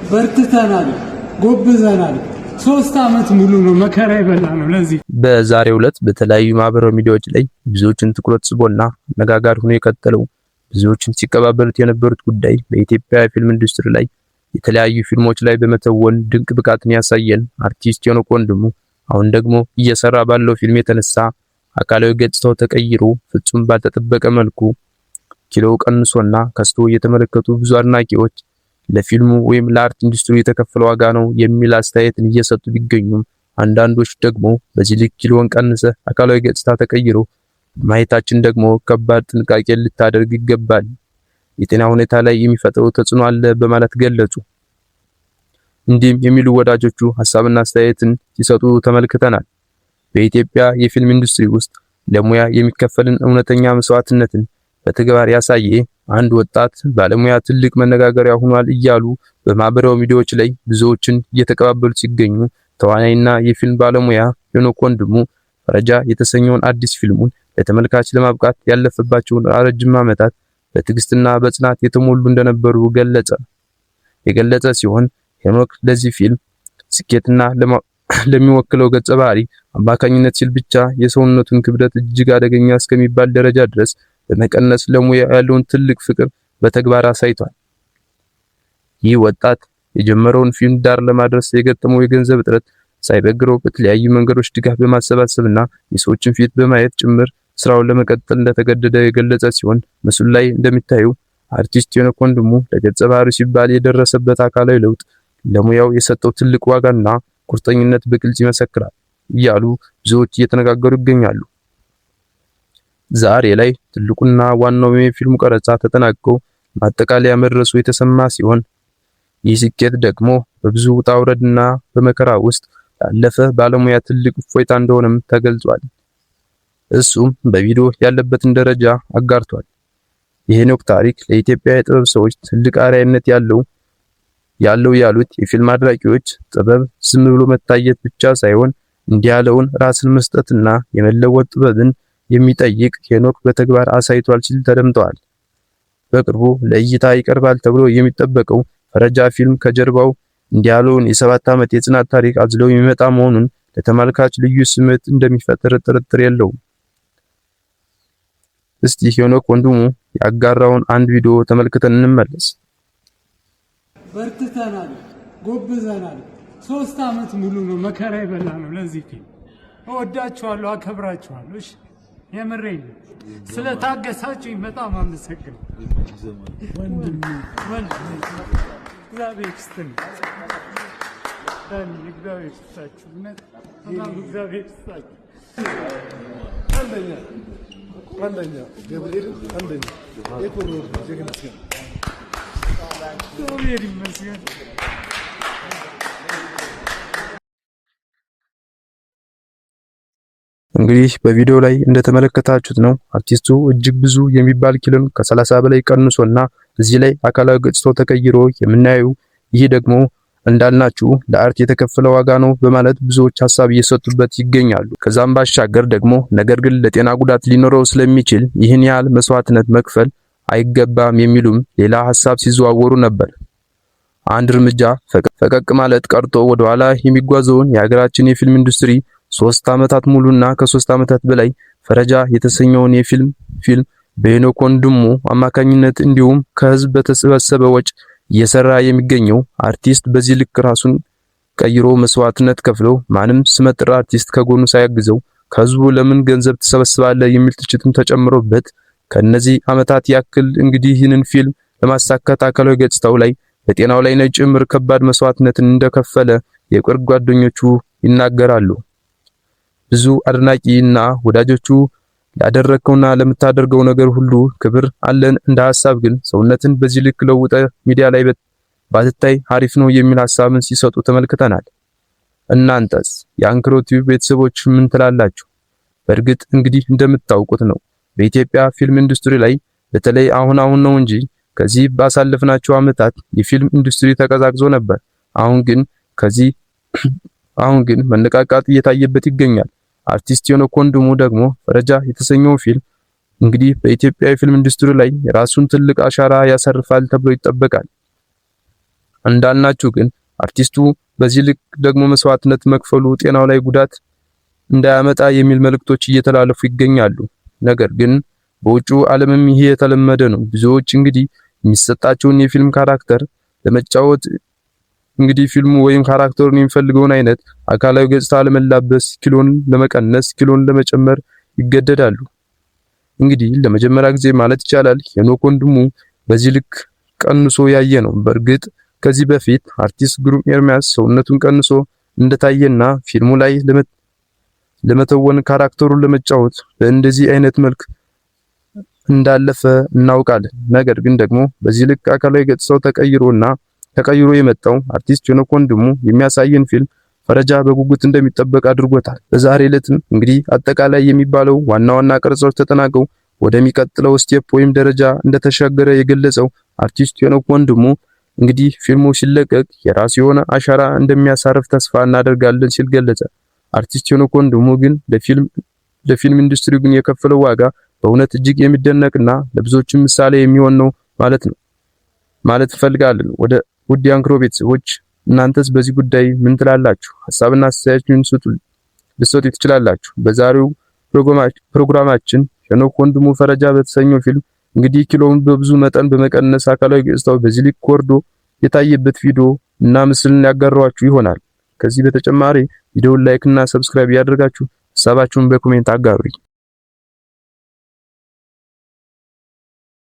በርትተናል፣ ጎብዘናል። 3 ዓመት ሙሉ ነው መከራ የበላ ነው ለዚህ። በዛሬው ዕለት በተለያዩ ማህበራዊ ሚዲያዎች ላይ ብዙዎችን ትኩረት ስቦና አነጋጋሪ ሆኖ የቀጠለው፣ ብዙዎችን ሲቀባበሉት የነበሩት ጉዳይ በኢትዮጵያ የፊልም ኢንዱስትሪ ላይ የተለያዩ ፊልሞች ላይ በመተወን ድንቅ ብቃትን ያሳየን አርቲስት ሄኖክ ወንድሙ አሁን ደግሞ እየሰራ ባለው ፊልም የተነሳ አካላዊ ገጽታው ተቀይሮ ፍጹም ባልተጠበቀ መልኩ ኪሎ ቀንሶና ከስቶ እየተመለከቱ ብዙ አድናቂዎች ለፊልሙ ወይም ለ art ኢንዱስትሪ የተከፈለ ዋጋ ነው የሚል አስተያየትን እየሰጡ ቢገኙም፣ አንዳንዶች ደግሞ በዚህ ልክ ኪሎን ቀንሰ አካላዊ ገጽታ ተቀይሮ ማየታችን ደግሞ ከባድ ጥንቃቄ ልታደርግ ይገባል፣ የጤና ሁኔታ ላይ የሚፈጥረው ተጽዕኖ አለ በማለት ገለጹ። እንዲህም የሚሉ ወዳጆቹ ሀሳብና አስተያየትን ሲሰጡ ተመልክተናል። በኢትዮጵያ የፊልም ኢንዱስትሪ ውስጥ ለሙያ የሚከፈልን እውነተኛ መስዋዕትነትን በተግባር ያሳየ አንድ ወጣት ባለሙያ ትልቅ መነጋገሪያ ሆኗል እያሉ በማህበራዊ ሚዲያዎች ላይ ብዙዎችን እየተቀባበሉ ሲገኙ፣ ተዋናይና የፊልም ባለሙያ ሄኖክ ወንድሙ ፈረጃ የተሰኘውን አዲስ ፊልሙን ለተመልካች ለማብቃት ያለፈባቸውን ረጅም ዓመታት በትዕግስትና በጽናት የተሞሉ እንደነበሩ የገለጸ ሲሆን፣ ሄኖክ ለዚህ ፊልም ስኬትና ለሚወክለው ገጸ ባህሪ አማካኝነት ሲል ብቻ የሰውነቱን ክብደት እጅግ አደገኛ እስከሚባል ደረጃ ድረስ በመቀነስ ለሙያ ያለውን ትልቅ ፍቅር በተግባር አሳይቷል። ይህ ወጣት የጀመረውን ፊልም ዳር ለማድረስ የገጠመው የገንዘብ እጥረት ሳይበግረው በተለያዩ መንገዶች ድጋፍ በማሰባሰብና የሰዎችን ፊት በማየት ጭምር ስራውን ለመቀጠል እንደተገደደ የገለጸ ሲሆን፣ ምስሉ ላይ እንደሚታየው አርቲስት ሄኖክ ወንድሙ ለገጸ ባህሪው ሲባል የደረሰበት አካላዊ ለውጥ ለሙያው የሰጠው ትልቅ ዋጋና ቁርጠኝነት በግልጽ ይመሰክራል እያሉ ብዙዎች እየተነጋገሩ ይገኛሉ። ዛሬ ላይ ትልቁና ዋናው የፊልሙ ቀረጻ ተጠናቅቆ ማጠቃለያ መድረሱ የተሰማ ሲሆን፣ ይህ ስኬት ደግሞ በብዙ ውጣ ውረድና በመከራ ውስጥ ላለፈ ባለሙያ ትልቅ እፎይታ እንደሆነም ተገልጿል። እሱም በቪዲዮ ያለበትን ደረጃ አጋርቷል። የሄኖክ ታሪክ ለኢትዮጵያ የጥበብ ሰዎች ትልቅ አርአያነት ያለው ያሉት የፊልም አድናቂዎች፣ ጥበብ ዝም ብሎ መታየት ብቻ ሳይሆን እንዲህ ያለውን ራስን መስጠትና የመለወጥ ጥበብን የሚጠይቅ ሄኖክ በተግባር አሳይቷል ሲል ተደምጠዋል። በቅርቡ ለእይታ ይቀርባል ተብሎ የሚጠበቀው ፈረጃ ፊልም ከጀርባው እንዲህ ያለውን የ7 ዓመት የጽናት ታሪክ አዝሎ የሚመጣ መሆኑን ለተመልካች ልዩ ስሜት እንደሚፈጥር ጥርጥር የለውም። እስቲ ሄኖክ ወንድሙ ያጋራውን አንድ ቪዲዮ ተመልክተን እንመለስ። በርትተናል፣ ጎብዘናል። 3 ዓመት ሙሉ ነው መከራ የበላ ነው ለዚህ ፊልም። እወዳችኋለሁ፣ አከብራችኋለሁ። እሺ፣ የምሬን ነው። ስለታገሳችሁኝ በጣም አመሰግናለሁ። ወንድሜ፣ እግዚአብሔር ይስጥልኝ። እግዚአብሔር ይስጣችሁ። እውነት በጣም እግዚአብሔር ይስጣችሁ። አንደኛ፣ አንደኛ፣ ገብርኤል አንደኛ፣ የኮሮር ጀግና። እግዚአብሔር ይመስገን። እንግዲህ በቪዲዮ ላይ እንደተመለከታችሁት ነው፣ አርቲስቱ እጅግ ብዙ የሚባል ኪሎን ከ30 በላይ ቀንሶና እዚህ ላይ አካላዊ ገጽታው ተቀይሮ የምናየው፣ ይህ ደግሞ እንዳልናችሁ ለ art የተከፈለ ዋጋ ነው በማለት ብዙዎች ሀሳብ እየሰጡበት ይገኛሉ። ከዛም ባሻገር ደግሞ ነገር ግን ለጤና ጉዳት ሊኖረው ስለሚችል ይህን ያህል መስዋዕትነት መክፈል አይገባም የሚሉም ሌላ ሀሳብ ሲዘዋወሩ ነበር። አንድ እርምጃ ፈቀቅ ማለት ቀርቶ ወደ ኋላ የሚጓዘውን የሀገራችን የፊልም ኢንዱስትሪ 3 ዓመታት ሙሉና ከ3 ዓመታት በላይ ፈረጃ የተሰኘውን የፊልም ፊልም በሄኖክ ወንድሙ አማካኝነት እንዲሁም ከህዝብ በተሰበሰበ ወጪ እየሰራ የሚገኘው አርቲስት በዚህ ልክ ራሱን ቀይሮ መስዋዕትነት ከፍሎ ማንም ስመጥር አርቲስት ከጎኑ ሳያግዘው ከህዝቡ ለምን ገንዘብ ትሰበስባለህ የሚል ትችትም ተጨምሮበት ከነዚህ ዓመታት ያክል እንግዲህ ይህንን ፊልም ለማሳካት አካላዊ ገጽታው ላይ፣ በጤናው ላይ ጭምር ከባድ መስዋዕትነትን እንደከፈለ የቅርብ ጓደኞቹ ይናገራሉ። ብዙ አድናቂና ወዳጆቹ ላደረግከውና ለምታደርገው ነገር ሁሉ ክብር አለን። እንደ ሀሳብ ግን ሰውነትን በዚህ ልክ ለውጠ ሚዲያ ላይ ባትታይ አሪፍ ነው የሚል ሀሳብን ሲሰጡ ተመልክተናል። እናንተስ የአንክሮ ቲዩብ ቤተሰቦች ምን ትላላችሁ? በእርግጥ እንግዲህ እንደምታውቁት ነው፣ በኢትዮጵያ ፊልም ኢንዱስትሪ ላይ በተለይ አሁን አሁን ነው እንጂ ከዚህ ባሳለፍናቸው ዓመታት የፊልም ኢንዱስትሪ ተቀዛቅዞ ነበር። አሁን ግን መነቃቃት እየታየበት ይገኛል። አርቲስት ሄኖክ ወንድሙ ደግሞ ፈረጃ የተሰኘው ፊልም እንግዲህ በኢትዮጵያ የፊልም ኢንዱስትሪ ላይ የራሱን ትልቅ አሻራ ያሰርፋል ተብሎ ይጠበቃል። እንዳልናችሁ ግን አርቲስቱ በዚህ ልክ ደግሞ መስዋዕትነት መክፈሉ ጤናው ላይ ጉዳት እንዳያመጣ የሚል መልእክቶች እየተላለፉ ይገኛሉ። ነገር ግን በውጭው ዓለምም ይሄ የተለመደ ነው። ብዙዎች እንግዲህ የሚሰጣቸውን የፊልም character ለመጫወት እንግዲህ ፊልሙ ወይም character ኡን የሚፈልገውን አይነት አካላዊ ገጽታ ለመላበስ፣ ኪሎን ለመቀነስ፣ ኪሎን ለመጨመር ይገደዳሉ። እንግዲህ ለመጀመሪያ ጊዜ ማለት ይቻላል ሄኖክ ወንድሙ በዚህ ልክ ቀንሶ ያየ ነው። በእርግጥ ከዚህ በፊት አርቲስት ግሩም ኤርሚያስ ሰውነቱን ቀንሶ እንደታየና ፊልሙ ላይ ለመተወን character ኡን ለመጫወት በእንደዚህ አይነት መልክ እንዳለፈ እናውቃለን። ነገር ግን ደግሞ በዚህ ልክ አካላዊ ገጽታው ተቀይሮ የመጣው አርቲስት ሄኖክ ወንድሙ የሚያሳየን ፊልም ፈረጃ በጉጉት እንደሚጠበቅ አድርጎታል። በዛሬ ዕለትም እንግዲህ አጠቃላይ የሚባለው ዋና ዋና ቀረጻዎች ተጠናቀው ወደሚቀጥለው step ወይም ደረጃ እንደተሻገረ የገለጸው አርቲስት ሄኖክ ወንድሙ እንግዲህ ፊልሙ ሲለቀቅ የራሱ የሆነ አሻራ እንደሚያሳርፍ ተስፋ እናደርጋለን ሲል ገለጸ። አርቲስት ሄኖክ ወንድሙ ግን ለፊልም ኢንዱስትሪ ግን የከፈለው ዋጋ በእውነት እጅግ የሚደነቅና ለብዙዎችም ምሳሌ የሚሆን ነው ማለት ነው ማለት እንፈልጋለን። ወደ ውድ የአንክሮ ቤተሰቦች እናንተስ በዚህ ጉዳይ ምን ትላላችሁ? ሀሳብና አስተያየታችሁን ስጡ ልትሰጡ ትችላላችሁ። በዛሬው ፕሮግራማችን ሄኖክ ወንድሙ ፈረጃ በተሰኘው ፊልም እንግዲህ ኪሎውን በብዙ መጠን በመቀነስ አካላዊ ገጽታው በዚህ ልክ ወርዶ የታየበት ቪዲዮ እና ምስልን ያጋራኋችሁ ይሆናል። ከዚህ በተጨማሪ ቪዲዮውን like እና subscribe ያደርጋችሁ ሀሳባችሁን በ comment አጋሩኝ።